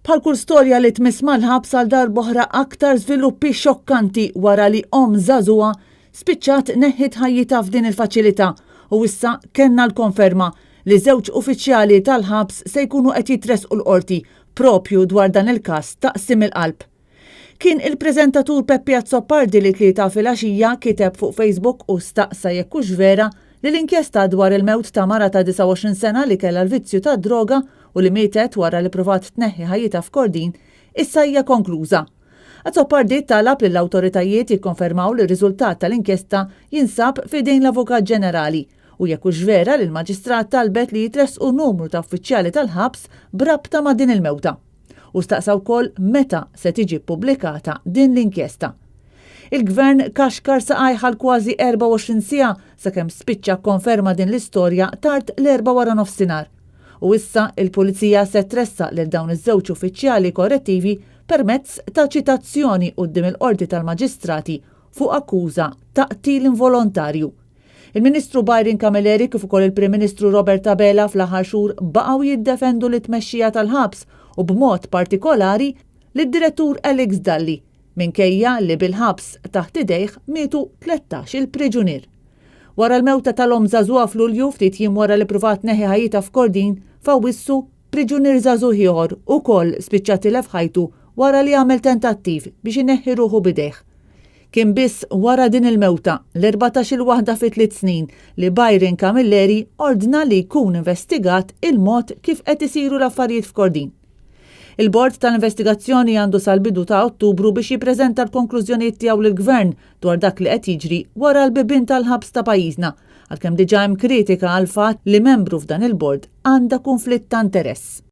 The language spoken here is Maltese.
Bħal kull storja li tmiss mal-ħabs għal darb'oħra aktar żviluppi xokkanti wara li omm żagħżugħa spiċċat neħħiet ħajjitha f'din il-faċilità u issa kellna l-konferma li żewġ uffiċjali tal-ħabs se jkunu qed jitressqu l-Qorti propju dwar dan il-każ ta' qsim il-qalb. Kien il-preżentatur Peppi Azzopardi li t-Tlieta filgħaxija kiteb fuq Facebook u staqsa jekk hux vera li l-inkjesta dwar il-mewt ta' mara ta' 29 sena li kellha l-vizzju tad-droga u li mietet wara li pruvat tneħħi ħajjitha f'Kordin issa hija konkluża. Azzopardi talab lill-awtoritajiet jikkonfermaw li r-riżultat tal-inkjesta jinsab f'idejn l-Avukat Ġenerali u jekk hux vera li l-Maġistrat talbet li jitressqu numru ta' uffiċjali tal-ħabs b'rabta ma' din il-mewta. u staqsa wkoll meta se tiġi ppubblikata din l-inkjesta. Il-Gvern kaxkar saqajh għal kważi 24 siegħa sakemm spiċċa kkonferma din l-istorja tard l-Erbgħa waranofsinhar. U issa il-Pulizija se tressaq lil dawn iż-żewġ uffiċjali korrettivi permezz ta' ċitazzjoni quddiem il-Qorti tal-Maġistrati fuq akkuża ta' qtil involontarju. Il-Ministru Byron Camilleri kif ukoll il-Prim Ministru Robert Abela fl-aħħar xhur baqgħu jiddefendu lit-tmexxija tal-ħabs u b'mod partikolari lid-Direttur Alex Dalli minkejja li bil-ħabs taħt idejh mietu 13-il priġunier. Wara l-mewta tal-omm żagħżugħa f'Lulju, ftit jiem wara li ppruvat tneħħi ħajjitha f'Kordin, f'Awwissu, priġunier żagħżugħ ieħor ukoll spiċċa tilef ħajtu wara li għamel tentattiv biex ineħħi ruħu b'idejh. Kien biss wara din il-mewta, l-erbatax-il waħda fi tliet snin, li Byron Camilleri ordna li jkun investigat il-mod kif qed isiru l-affarijiet f'Kordin. Il-Bord tal-Investigazzjoni għandu sal-bidu ta' Ottubru biex jippreżenta l-konklużjonijiet tiegħu lill-Gvern dwar dak li qed jiġri wara l-bibien tal-ħabs ta' pajjiżna, għalkemm diġà hemm kritika għall-fatt li membru f'dan il-bord għandha kunflitt ta' interess.